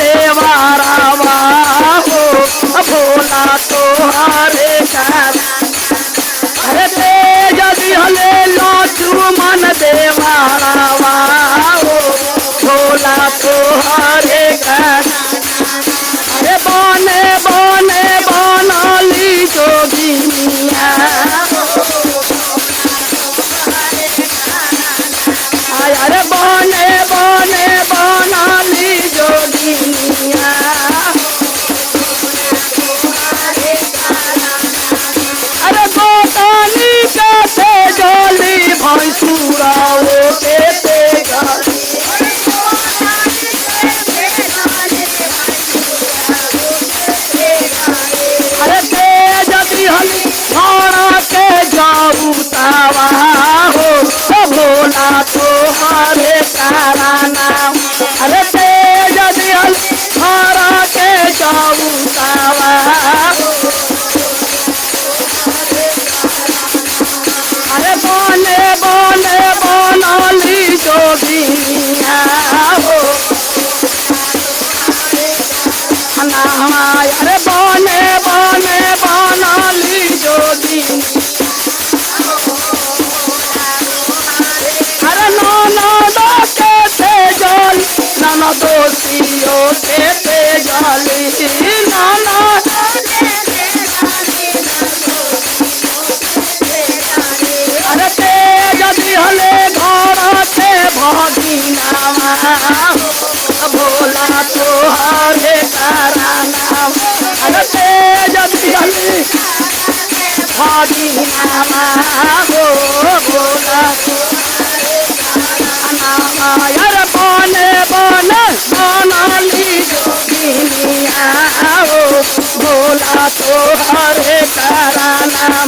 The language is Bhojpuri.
देवारावा हो भोला तोहारे कर। अरे तेज दिहले लक्ष्मण देवारावा हो भोला तोहारे कर। अरे बने बने बनली जोगिनिया अरे बने बने बनली जोगिनिया। अरे गोतानी कैसे जली भैंसुरा वो के तेजली। अरे तेज दिहली भाड़ा के जाऊ तावा हो भोला तोहारे तारा नाम। अरे तेज दिहली भाड़ा के जाऊ तावा। अरे बने बने बनली जोगिनिया हो अरे बने बने बनली जोगिनिया। अरे ननद के तेजल ननदोसियो के तेजली ननद। अरे तेज दिहले घर के भगिनावा भोला तोहारे तारा नाम। अरे तेज दिहले भगिनावा हो भोला नाम। अरे बने बने बनली जोगिनिया हो भोला तोहारे तारा नाम।